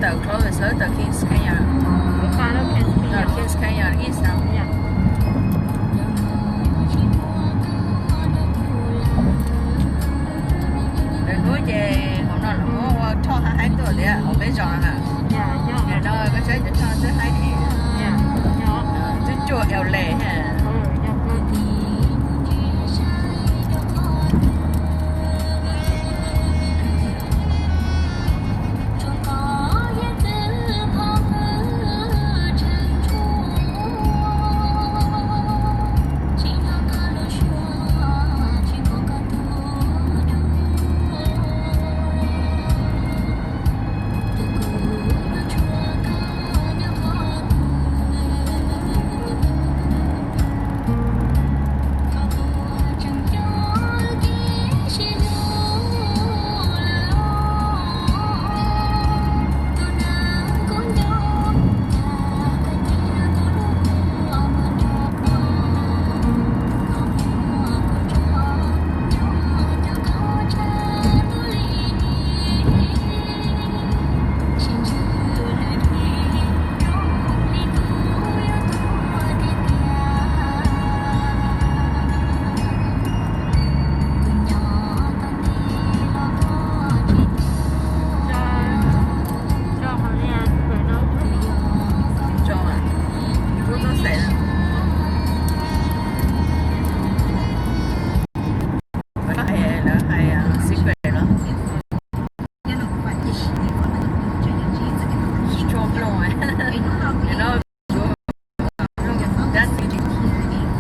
Tawm close xwb, tawm Kings Canyon. Kings Canyon ib xav. Lwm hnub ces hauv no lawv muab ua roj haib haib tuaj tias hauv peb zos na. Nim no koj saib cov roj twb haib, twb cuaj L A.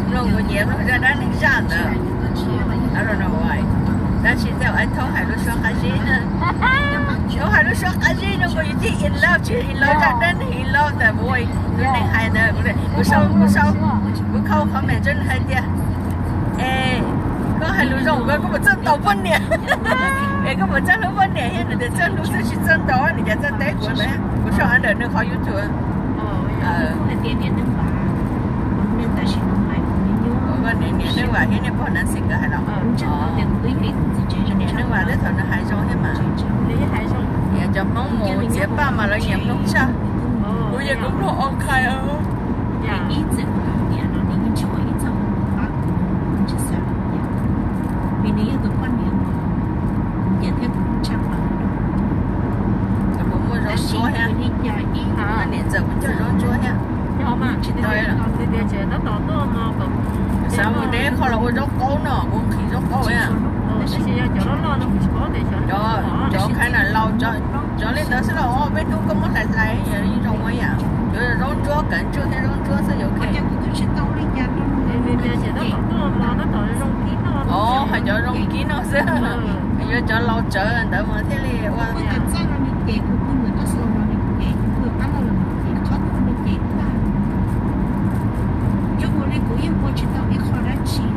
Mloog kuv nyiam mloog zaj dab neeg zaj ntawd. Tab sis tej zaum Aib Thoob hais lub suab qab zib na. Thoob hais lub suab qab zib no kuv yus thiaj in love, tsis in love zaj dab neeg in love ntawd. Kuv ua tus neeg hais ntawd, kuv sau, kuv sau, kuv khau comment rau nws hais tias, es koj hais lus zoo koj, koj puas txawj ntaus poj niam? Es koj puas txawj hlub poj niam thiab? Nws tias txawj hlub xwb tsis txawj ntaus, nws cas txawj teb kuv ntawd. Kuv sau under nws qhov YouTube. Niam Neej Vam thiab niam pog Nancy nkawd hais los? Niam Neej Vam twb thaum nws hais zoo thiab mas. Cov Hmoob mus txiav paj mas lawv nyiam mloog tshaj. Kuv yeej kuv mloog ok. Kuv muaj zaub ntsuab thiab. Niam ntxawm kuv cog zaub ntsuab thiab. Xav mus de qho los ua zaub qaub no, kuv nqhis zaub qaub. Cov khaib na laus, cov li ntawd xwb los peb hnub koj muab hlais hlais yeej zoo ua yam. Yuav zaub ntsuab kawm ntsuab thiab zaub ntsuab xwb yuav ok. Os, hais cov zoo kib no xwb. Yuav cov laus tsawv ntawd mas thiaj li ua.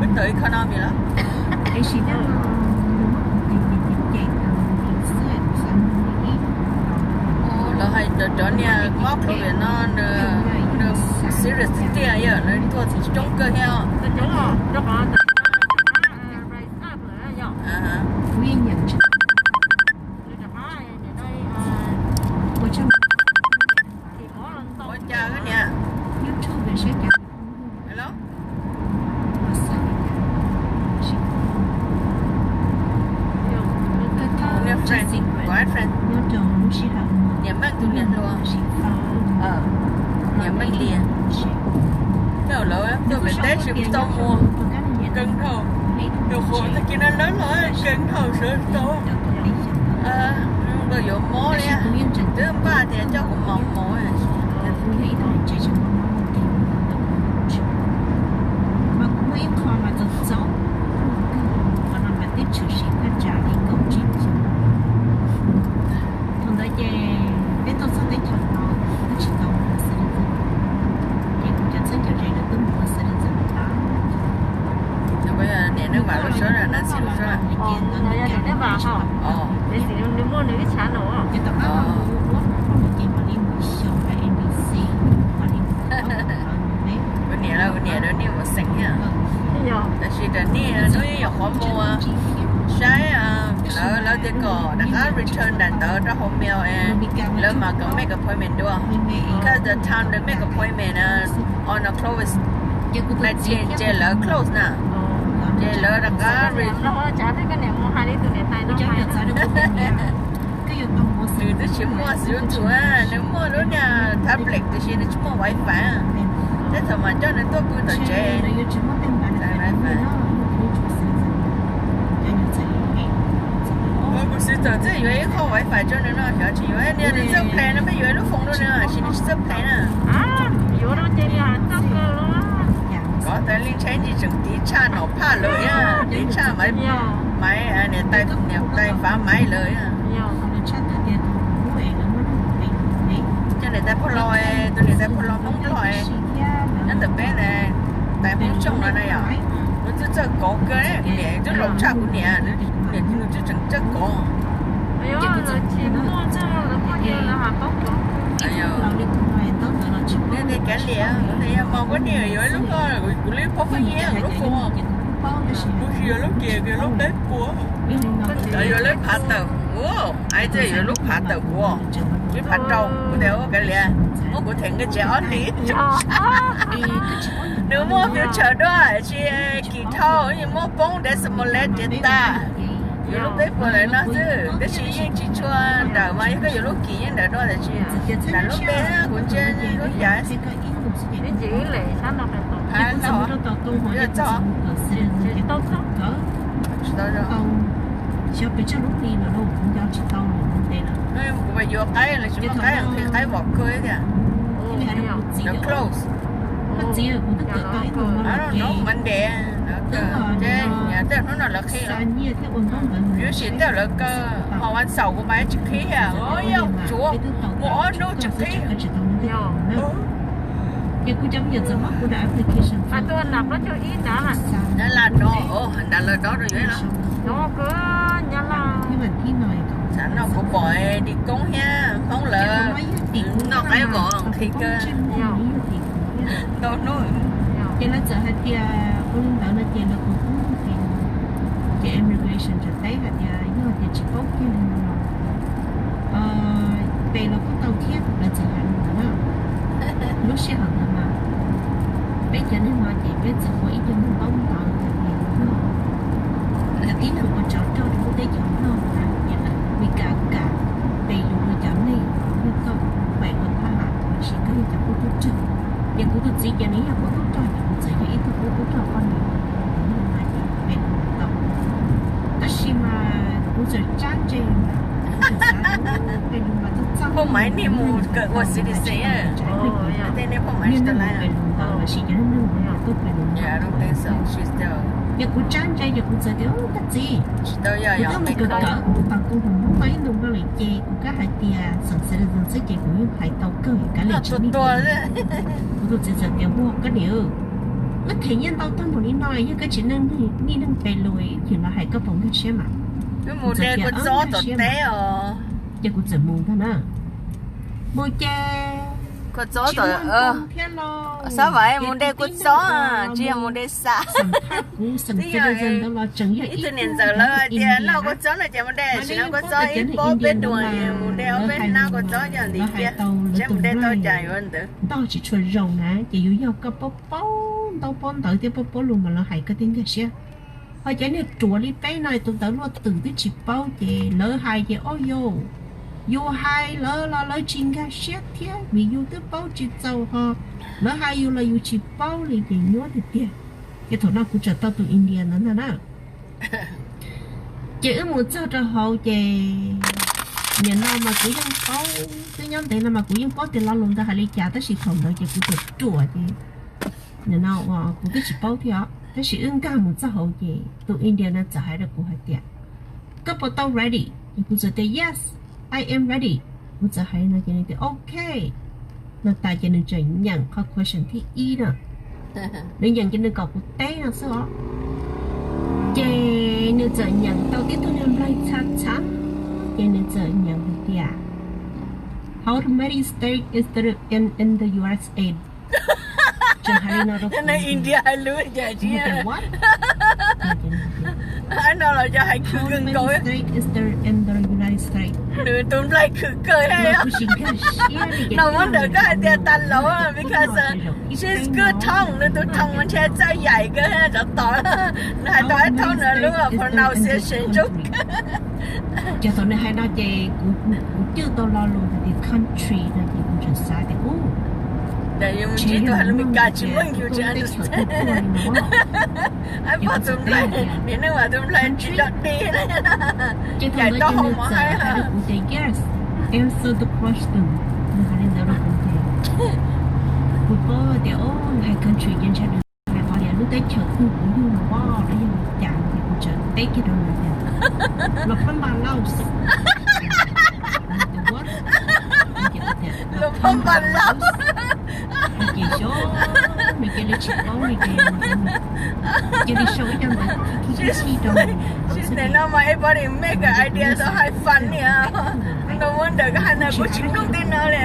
Web tawm economy los? Lawv hais cov, cov niag mob COVID no nws serious tiag tiag, yog lawv tuaj tsis coob kawg thiab. Ua cas niam? Hello? Niag friend, boyfriend. Niam Meej tus niam hluas. Niam Meej Lias. Tej lawv tuaj pem teb tsis tau muag, keev dhau. Nyuam qhuav tag kis no lawv los keev dhau sawv tau. Nkawd yuav mob li, twb npaj tias coj kuv mus mus. Thaum ntawd ces peb tuaj txog teb chaws no twb tsis tau ua citizen, ces kuv cov txheeb cov ze lawv twb mus ua citizen tas. Niam Neej Vam lub suab, Nancy lub suab. Niam Neej Vam ho, nws muaj nws ib tshav no. Ces tom qab no kuv ua Rau hauv mail, lawv mam kom make appointment dua. Because the time they make appointment, on the close, nineteen, ces lawv close na. Ces lawv rov qab. Nws twb tsis muaj YouTube, nws muaj lub niag tablet tiam sis nws tsis muaj wifi. Tej thaum mas coj nws tuaj pw tom tsev. Kuv sister twb yuav ib qho wifi rau nws no, xyov tsis yuav, niag nws txawj play no, peb yuav ib lub phone rau nws, tiam sis nws tsis txawj play na. Kov tas li ntshai ntsis tseem tiv tshaj nom phaj lawm, tiv tshaj maiv, niam tais, niam tais fav maiv lawm. Coj niam tais pog los, tus niam tais pog los Hmoob Nplog, nyob ntawm peb tais Hmoob Xyooj no na yom. Nws twb txawj kov kawg, kuv niam twb laus tshaj kuv niam, nws twb tseem txawj kov. Tej kav liam, kuv tias yog mos koj niam yuav ib lub ko, kuv li phob pheej nyiam lub ko, kuv tsis yuav lub kiag, kuv yuav lub peb puas. Yuav lub phav tawm, ais txij yuav lub phav tawm kuv, lub phav rau, kuv tias ua kav liam, muab kuv them nkawd tsev ob hlis. Nws muaj future dua, tsis kim thau, muab poob decimal lej tiav tas. Yuav lub peb puas lawm no xwb, tab sis yeej tsis tshua nrawm mas yog koj yuav lub kim yeej nrawm dua, tab sis nram lub peb kuv ntsia lub yav. Kuv yuav qaib los tsis muaj qaib, qhia qaib vom kawg tiag. Close. Monday, tej hnub no lawv qhib lawm. Yuav sim tej lawv kaw, ho vas xaum kuv mas tsis qhib, yog tsuav mus ob hnub tsis qhib. Ces kuv cov me nyuam txawm muab kuv daim application, lam no, nram lawv dob rau yuav los. Xav no kuv pom Dis Koob thiab Hmoob lawv noj qaib vom qhib kawg. Ntau hnub. Ces lawv txawm hais tias ua li ntawd no ces lawv kuj, ces immigration teb hais tias yog tias tsis paub kiag li no los pes los kuj tau thiab, lawv txawm hais li ntawd na. Lub sij hawm ntawd mas peb cov neeg no ces peb txawm ua ib co neeg paub ntawv hais tias yog tib neeg ua tsov rog rau lub teb chaws Nplog na, ces lawv Meskas kam pes lus rau cov neeg yog koj pais ua thab ham los sis koj yog cov qub tub rog. Ces kuv tus txiv ces nws yog qub tub rog, ces kuv txawm yog ib tug qub tub rog poj niam, ces pes lus tau. Tab sis mas kuv txawm tsab ntse, pes lus mas txawj txawj. Phooj Maiv niaj mus kawm ua citizen, tej niaj phooj Maiv tsis tau lais, los sis cov neeg tuaj pes lus. Ces kuv tsab ntse ces kuv txawm tias, koj txiv, kuv twb mus kawm kawm kuv tus pas koob hauv Hmoob no ib ntu no lawm ces kuv kab hais tias xeem citizen xwb ces kuv yeej hais tau kawg, kav liam tsis tua. Kuv tus txiv txawm tias, ua koj niam, wb them nyiaj ntau tag npaum li no yog koj tsis nej neeg pes lus ib chim los hais koj puas nkag siab mas. Mus de kua txob tom teb os. Ces kuv txawm mus ntag na. Mus ces kua txob tom thiab los, xav vam mus de kua txob, tsis yog mus de xa. Kuv xeem citizen ntawd los tseem yog ib tug niam ntxawm lawv hais tias noj kua txob no ces mus de, tsis noj kua txob ib pob peb duas, mus de ob peb hnab kua txob coj ntawd thiab, seb mus de tau cas yuav ntawd. Ntog tsis tshua zoo na, ces yuav yog koj paub paub ntaub paub ntawv thiab paub paub lus mas lawv hais koj thiaj nkag siab. Ho cov niag ruam li peb no tus ntawv luaj twm twb tsis paub ces lawv hais ces o yau, yus hais lawv los lawv tsis nkag siab thiab vim yus twb paub tsis txaus ho lawv hais yus los yus tsis paub li ces nyuaj tiag tiag. Ces thaum no kuv tseem tau tus India ntawd ntag na. Ces wb mus txog rau hauv ces nim no mas kuv yeej paub, twb nyob ntev no mas kuv yeej paub tias lo lus ntawd hais li cas tab sis thaum ntawd ces kuv tseem ruam ces nim no uas kuv twb tsis paub thiab os. Tab sis wb nkag mus txog hauv ces tus India no txawm hais rau kuv hais tias, koj puas tau ready? Ces kuv txawm tias yes, I am ready. Kuv txawm hais no ces nws tias ok. No tas ces nws tseem nyeem qhov question thib ib no. Nws nyeem ces nws kom kuv teb no xwb os. Ces nws txawm nyeem tau tib tug niag nplaig txha txha, ces nws txawm nyeem hais tias, how many state is there in, in the U S A? Tseem hais li no rau kuv. India hais lus cas tsis tias what? No los yog hais khwv kawg nkaus. How many state is there in the United States? Nws tus nplaig khwv kawg thiab. No wonder koj hais tias tas laus, because she's good tone, nws tus tone mas ntshe txawj yaim kawg, tsov tom. Nws hais tau ib thaum nws lub pronunciation zoo kawg. Ces thaum nws hais no ces kuv cwj tau lo lus hais tias country no ces kuv tseem xav tias ub, ces yog Meskas tsis meej yus tsis understand. Pom tus nplaig, niam neej vam tus nplaig tsis dog dig, yaim tau hau mov hais. Kuv tias yes, answer the question. Nws hais li ntawd rau kuv ces kuv paub tias o, hais country ces ntshai nws hais qhov tias lub teb chaws twg kuv yug los los yog li cas ces kuv tseem teb kiag rau nws tias Los Phab Npas Laus. Los Phab Npas Laus. Ces xyov nws cia li tsis paub li ces cia li sau ib co ntawv khib khib rau nws. Sis tes no mas everybody make an idea so high fun nia. No wonder koj hais ntawd kuv tsis mloog tej no li.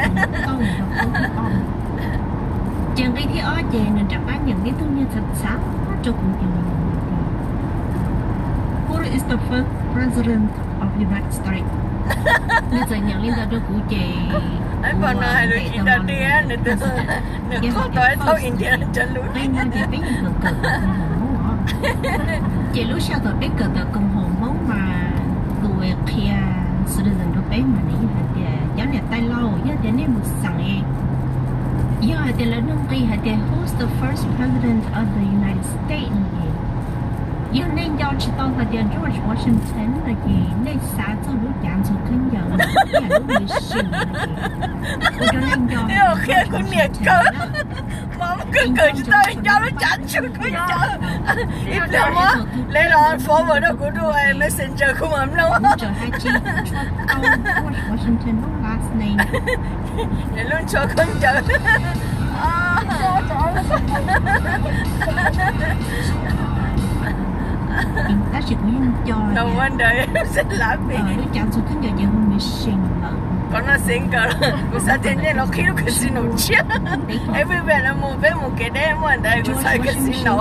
Ces nqi thib ob ces nws rov qab nyeem ib tug niag txhav txhav rau kuv ces nws tias, Who is the first president of United States? Nws txawm nyeem li ntawd rau kuv ces kuv hais lus tsis dog dig, nws qhov tau ib thaum India cov lus. Qhov no ces peb yeej kawm kawm koom haum Hmoob os. Ces lub sij hawm thaum peb kawm kawm koom haum Hmoob mas tus qhia citizen rau peb mas nws yeej hais tias cov niam tais laus yog tias nej mus xeem, yog hais tias lawv nug nqi hais tias Who's the first president of the United States no ces yog nej nco tsis tau hais tias George Washington no ces nej xav txog lub cav ntxhua khaub ncaws, lub machine no ces ua rau nej nco qhia kuv niam kawg. Mas kawg kawg tsis tau nco lub cav ntxhua khaub ncaws. Ib pliag muab lawv los forward rau kuv tus messenger kuv mam mloog. Kuv tseem hais tsis tshua tau George Washington lub last name. Nws lub ntxhua khaub ncaws. Tab sis kuv yeej nco lub cav ntxhua khaub ncaws ces hu machine lawm. Qhov no xeev kawg, kuv xav tias nej los qhib lub casino tshiab. Everywhere no mus, peb mus kev deb muaj ntawd kuv xav casino.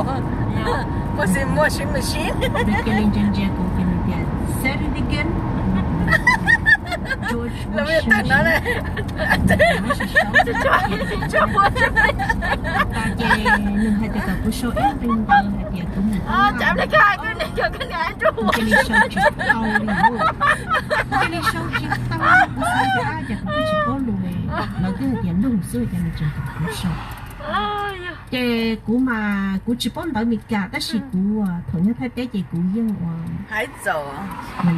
Muaj xi muaj sib machine. Nws cia li ntsia ntsia kuv ces nws tias, Say it again. George Washington. Ces nws hais tias kom kuv sau ib nqi ntawv hais tias kuv mus ua, kuv cia li sau tsis tau li. Kuv cia li sau tsis tau, kuv xav tias ab, cas kuv twb tsis paub lus, lawv twb hais tias nug xwb ces nws tseem kom kuv sau. Ces kuv mas kuv tsis paub ntawv Meskas tab sis kuv thaum nyob Thaib teb ces kuv yeej ua,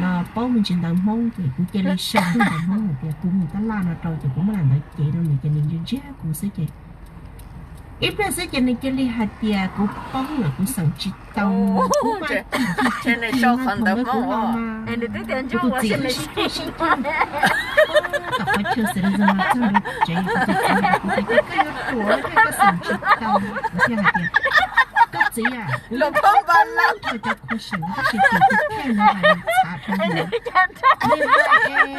no paub me ntsis ntawv Hmoob ces kuv cia li sau ntawv Hmoob hais tias kuv mus tab laj no rau ces kuv muab lam ntawv cev rau nws ces nws ntsia ntsia kuv xwb ces ib pliag xwb ces nws cia li hais tias kuv poob lawm kuv xeem tsis tau. Kuv mas cim cim cim cim no thaum ntawd kuv los mas kuv tus txiv wb sib ceg sib ceg tom qhov chaw xwb los txog ntua tsev, kuv tus txiv hais kuv tias koj yuav ruam thiab koj xeem tsis tau. Kuv thiaj hais tias koj txiv, kuv yeej tau cov question tab sis tus tus kheej no hais nws txhav dhau lawm. Nws hais es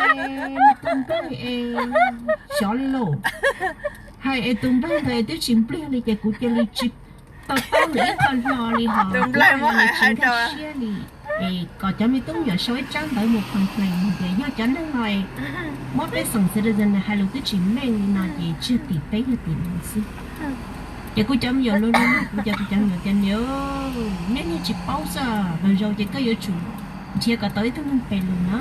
nws tus nplaig es xyov li lauj, hais es tus nplaig ntawd es twb tsis npliag li ces kuv cia li tsis tau paub nws ib qho hlo li hos kuv tsis nkag siab li. Es kom cov me tub me nyuam sau ib tsab ntawv mus complain hais tias yog cov neeg no muab peb xeem citizen hais lus twb tsis meej li no ces tsis yog tim peb, yog tim lawv xwb. Ces kuv cov me nyuam luag luag kuv cov, kuv cov me nyuam tias niam, nej niag tsis paub xwb, lwm zaus ces koj yuav tsum nrhiav kom tau ib tug neeg pem lus na.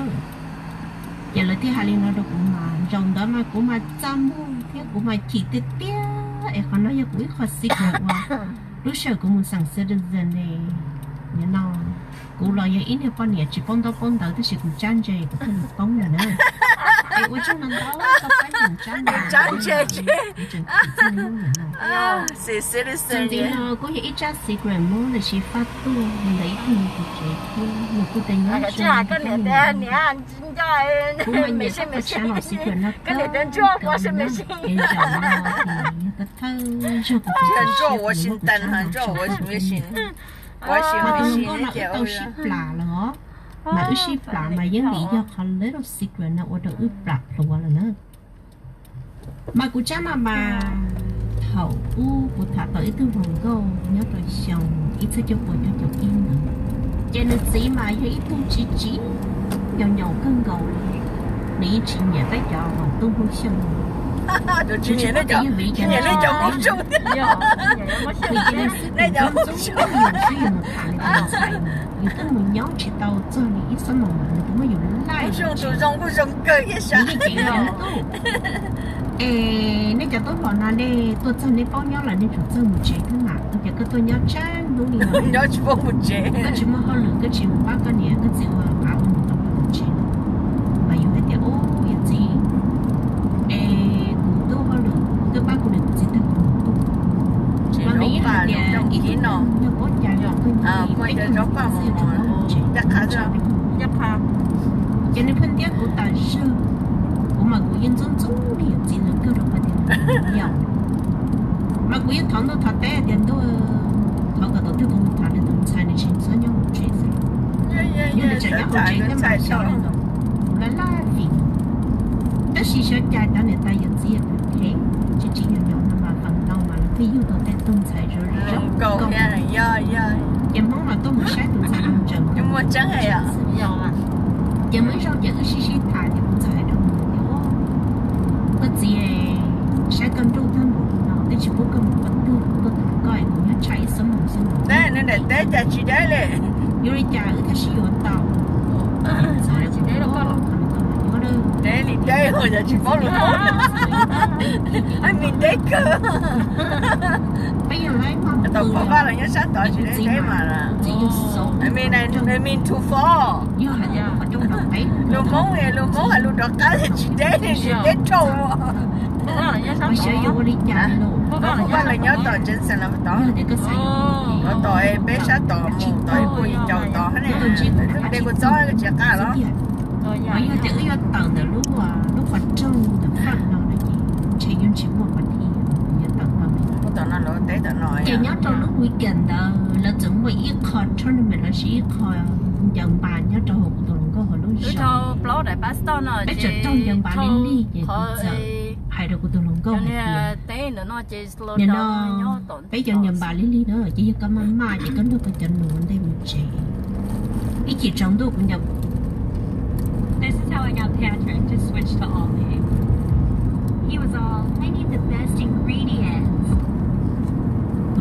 Ces lawv thiaj hais li no rau kuv mas zaum ntawd mas kuv mas txaj muag thiab kuv mas chim tiag tiag es qhov no yog kuv ib qho secret uas lub sij hawm kuv mus xeem citizen ne, nim no kuv los yog ib niag poj niam tsis paub ntaub paub ntawv tab sis kuv tsab ntse kuv thiaj li poob lawm na. Es ua tsaug ntau ntau koj pab nyeem tsab ntse, kuv tseem chim txog li hnub nim no. Txuas ntxiv no kuj yog ib tsab secret Hmoob los sis faj tuaj ntawm ib tug nws tus tsev thiab nws kuj tias nyob zoo, kuv mas nyiam koj qhov tsab no secret no kawg kawg na. Es zaum no ces yog thawj thawj zaug kuv tus txiv siab kuv muab kuv tsab no tso tawm ntawm no. Mas tus hluas nkauj no wb tau sib plam lawm os, mas wb sib plam mas yeej vim yog qhov little secret no ua rau wb plam plhuav lawm na. Mas kuv tsab no mas thaum ub kuv tham tau ib tug hluas nkauj nyob rau xyoo ib txhiab cuaj puas cuaj caum ib ntawd, ces nws txiv mas yog ib tug tsis tsis nyaum nyaum kawg nkaus li. Nws yeej tsis nyiam tej cov uas tub Hmoob Xyooj. Tsis nyiam nej cov Hmoob Xyooj thiab. Nws cia li xwb, nej cov Hmoob Xyooj, yus xwb yus mus tham nws tus ntxhais mas yus twb mus nyob tsis tau txog li ib xuab moos mas nws twb muab yus laij. Hmoob Xyooj tus zoo kuj zoo kawg thiab sas. Nws yeej ceev ceev ntuj. Es nej cov tub hluas no nej tuaj txog nej paub nyob lawm nej tsum txawj mus tsev thiab mas, ua cas koj tuaj nyob tsawg hnub li no nyob tsis paub mus tsev, koj tsis muaj hauj lwm, koj tsis mus pab koj niam koj txiv ua av ua mov tom koj tus tsev. Mas yus hais tias, ub, yawm txiv, es kuv twb ua hauj lwm, kuv twb pab kuv niam kuv txiv tag kuv mus tuaj. Mas nws yeej hais tias, ib tug no yog paub cas los koj nyob li peb caug hnub xwb tsis paub mus tsev. Ces nws pheej ntiab kuv tas zog. Kuv mas kuv yeej ntxub ntxub li yawm txiv ntawd kawg rau qhov tias yog, mas kuv yeej thov ntuj thov teb tias ntuj, thov kom thaum twg kuv mus tham nws tus ntxhais nws tsis txhob nyob hauv tsev xwb. Yog nws tseem nyob hauv tsev thiab mas xyov li ntawd kuv laj laj vim. Tab sis xyov cas cov niam tais yawm txiv yawm txiv tsis tsim nyog no mas feem ntau mas lawv pheej yug tau tej tug ntxhais zoo zoo nkaus. Ces Hmoob mas tuaj mus saib tus ntxhais ntsees. Ces muaj ib zaug ces wb sib sib tham ces kuv txawm hais rau nws tias, koj txiv, saib koj nruj tag npaum li no twb tsis pub koj mus qhov twg, kuv tuaj tham koj es kuv nyob tshav ib xuab moos xwb los. Nws daim teb cas tsis deb li. Yuav li cas wb thiaj sib yuav tau? Deb li deb yog tsis paub lus Hmoob. Ai, me deb kawg. Peb yog laib mas tau pom vaj los nyob sab tod tsis deb deb mas. Mean too far. Lus Hmoob, lus Hmoob hais lus rov qab tsis deb li, tsis deb rau. Xyov yuav ua li cas los. Pom vaj los nyob tom Johnson los tod, tod peb sab tod mus tod puag yim caum tod ne. Ntsib kuv deb kuv txob koj tsis qab los. Yog tias wb yuav tawm ntawm lub, lub qhov rooj ntawm faj no no ces ntshe yuav tsis muaj qhov thi yuav tawm tau li. Ces nyob rau lub weekend ntawd lawv txawm muaj ib qho tournament los sis ib qho ncaws npas nyob rau hauv kuv tus hluas nkauj hauv lub zos. Peb tseem raug ncaws npas li lig ces kuv txawm hais rau kuv tus hluas nkauj hais tias, nim no peb cov ncaws npas li lig na ces yog koj maj maj ces koj nrog koj cov nus ua ntej mus tsev. Ib chim tsaus ntuj kuv ncaws kuv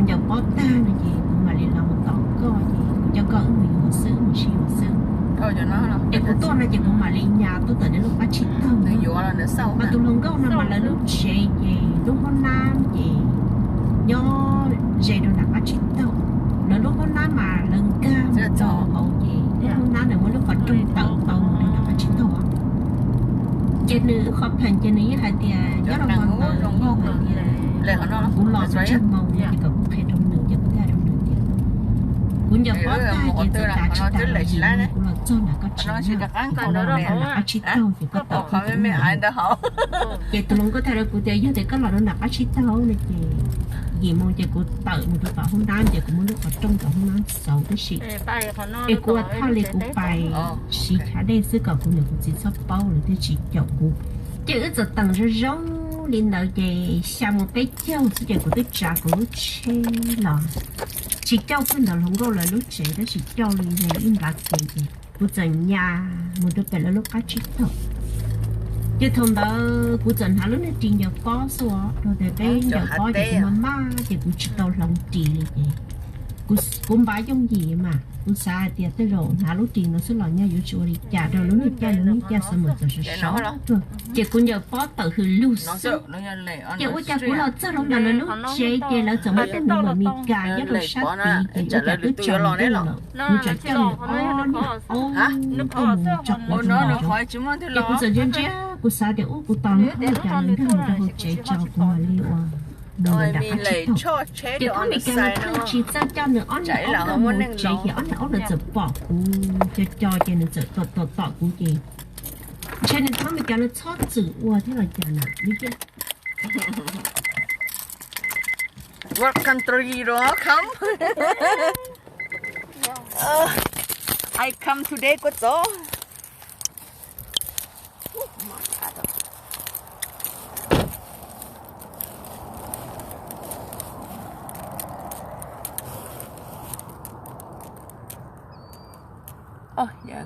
ncaws pob tag no ces kuv mam li los mus tos koj ces kuv coj koj wb mus yuav xwb mus sib yuav xwb. Es kuv tuaj no ces kuv mam li nyas tuaj tawm nws lub qab tsib taug. Mas tus hluas nkauj no mas lawv lub tsev ces lub hoob nab ces nyob ze rau nram qab tsib taug. Lawv lub hoob nab mas lawv nkag mus rau hauv ces lub hoob nab ntawd muaj lub qhov rooj tawm tau mus rau nram qab tsib taug. Ces nws wb qhov pheem ces nws yeej hais tias nyob rau hmo ntawd kuv los txog tsawg moo ces kom kuv qhia rau nws ces kuv thiaj rau nws tias kuv ncaws pob tag ces txawm tas tsis tas los yim moo kuv los txog nram qab tsib taug, kuv los rau nram qab tsib taug ces koj tawm kuv mus. Ces tus hluas nkauj txawm hais rau kuv tias yog tias koj los rau nram qab tsib taug no ces yim moo ces kuv tawm mus rau tom hoob nab ces kuv muab lub qhov rooj tom hoob nab xauv tib si. Es kuv ua thaj li kuv pais siv chav dej xwb kom kuv niam kuv txiv txhob paub lawv thiaj tsis caum kuv. Ces wb txawm teem zoo zoo li ntawd ces xya moo peb caug xwb ces kuv twb tsav kuv lub tsheb los. Tsis coj kiag ntawm hluas nkauj lawv lub tsev tab sis coj li ib nplav kev ces kuv txawm nyas mus rau pem lawv lub qab tsib taug. Ces thaum ntawd kuv txawm hnav lub niag ris ncaws pob xwb os, rau tias peb ncaws pob ces kuv maj maj ces kuv tsis tau hloov ris li ces kuv npaj yooj yim mas kuv xav hais tias tej zaum hnav lub ris no xwb los nyaj yuav tsis ua li cas rau lub niag caij lub niag caij xwb mas txawm sov sov tuaj. Ces kuv ncaws pob tawm hws lug xwb. Ces ua cas kuv los txog rau ntawm lawv lub tsev ces lawv txawm muaj tej mus npam Meskas nyob rau sab tid ces ua cas twb tsaus ntuj lawm, nws tseem coj nws ob niag aub tuaj mus tso kuv rau ntawd. Ces kuv txawm ntsia ntsia kuv xav tias ub kuv tos nws ob niag cas nws nkag mus rau hauv tsev tso kuv mam li ua mus rau nram qab tsib taug. Ces thab Meskas nws thiaj tsis txawj coj nws ob niag aub nkag mus tsev ces ob niag aub ntawd txawm pom kuv co co ces nws txawm tom tom tom kuv ces ntshe nws thab Meskas nws txhob txwm ua thiab los cas na. What country do I come? I come today, kuv txo.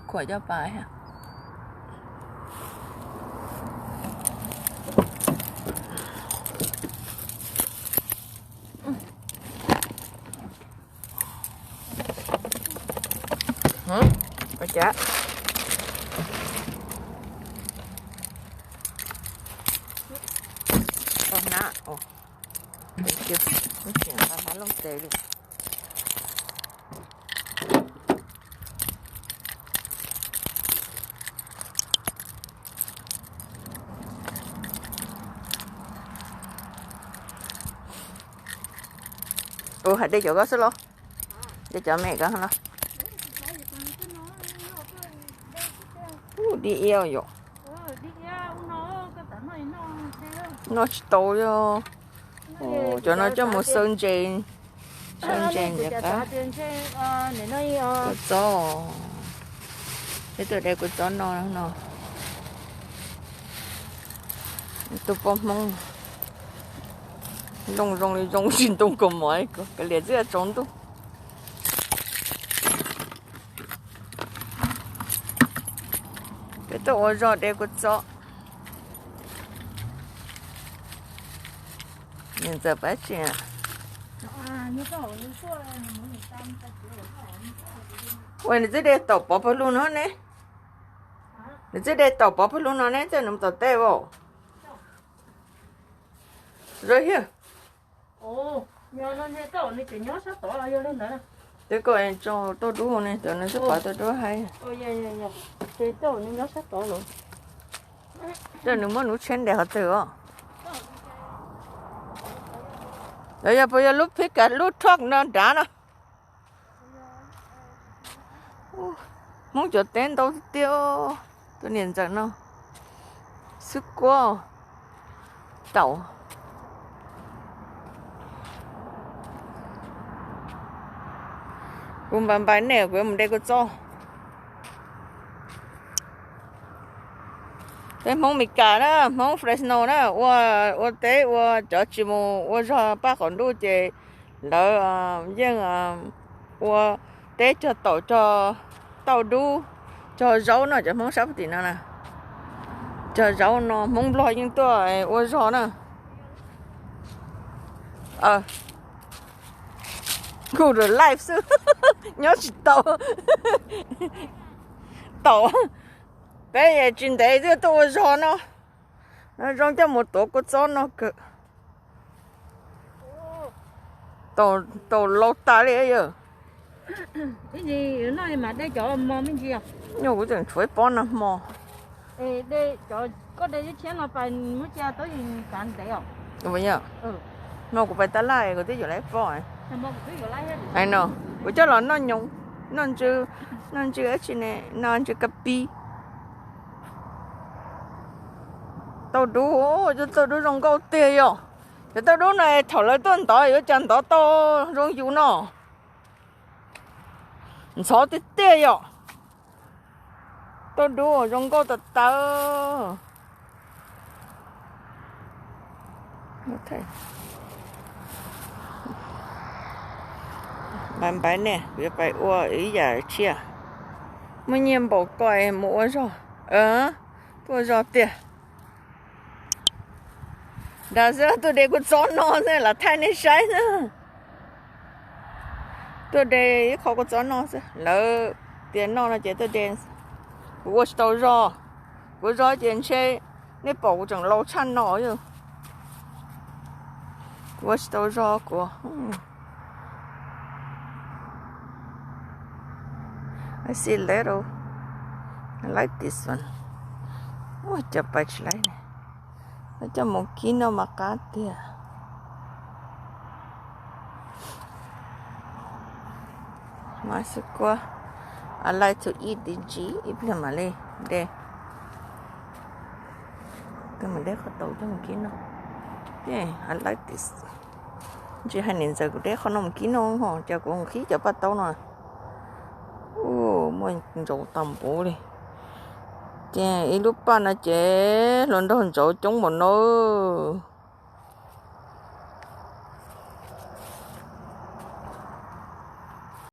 Khuam cov pas. Cas, hnab, ntseem nqa hnab looj tes li. Ua, hais de cov ko xwb los? De cov me ko los? Ub, dib iab yom. Noj tsis tau li. Cov no coj mus xaws ntses, xaws ntses ntawm qab. Kua txob, peb tuaj de kua txob no no. Tus poj Hmoob, ntooj zoo li zoo tsis ntoo kaus mom, kav liam twb tsaus ntuj. Peb tuaj ua zog de kua txob. Niam ntxawm pab tsi? Ua, nws twb de taum pov pawg lug no ne. Nws twb de taum pov pawg lug no ne, txawm nws mus tom tej as. Zoo hiab. Twb koj tso tauj dub ne, tau nws xub pov tauj dub hais. Txawm nws muab nuv tsheb ntes qhov twg os. Yog puas yog lub pickup lub truck no nrad no? Hmoob cov teb ntau tiag tiag. Tus niam ntxawm no xwb kuab taum. Kuv npais npais nej, kuv yuav mus de kua txob. Peb Hmoob Mes Kas na, Hmoob Fresno na, ua, ua teb ua cov tsis mus ua zog paj qaum ntuj ces lawv yeej ua teb cog taum cog tauj dub, cog zaub no, cov Hmoob sab tim no na. Cog zaub no Hmoob Nplog yeej tuaj ua zog na. Kuv life xwb, nyob tsis tau. Taum, peb tsis ntev twb tuaj ua zog no. No zoo coj mus tuav kua txob no kawg. Taum laus tas li yog. Nyuj kuv tseem tshuav ib pob nag hmo. No kuv pais tab laj kuv twb yuav lawv ib pob. No, kuv coj los noj nyoos, noj ntsw, noj ntsw dab tsi ne, noj ntsw kab pib. Tauj dub, cov tauj dub zoo nkauj tiag yog. Cov tauj dub no thaum lawv tuaj ntov yuav cas ntov tau zoo yus no. Ntxhov tiag tiag yom. Tauj dub zoo nkauj tas tas. Npais npais ne, kuv yuav pais ua ib yam tshiab. Muaj nyiaj npaum ko mus ua zog. Tuaj ua zog tiag. Dag xwb, tuaj de kua txob no xwb, lam thaij nej saib xwb. Tuaj de ib qho kua txob no xwb, lawv tias noj no ces tuaj de. Kuv ua tsis tau zog, kuv zog ces ntshe nej pom kuv tseem laus tshaj no. Kuv ua tsis tau zog kuv. I see little. I like this one. Ua cas pais tsis laib ne. Coj mus kib noj mas qab tiag. Mas xwb kuab. I like to eat this, ib pliag mam li de. Tus mus de qhov taus coj mus kib noj. I like this. Ntsis hais niam ntxawm kuv de qhov no mus kib noj ho, cas kuv mus kib cov paj taub no. Ua, muaj ntsaum tag npaum li. Ces ib lub paj no ces hluas nraug ntsaum coob npaum no.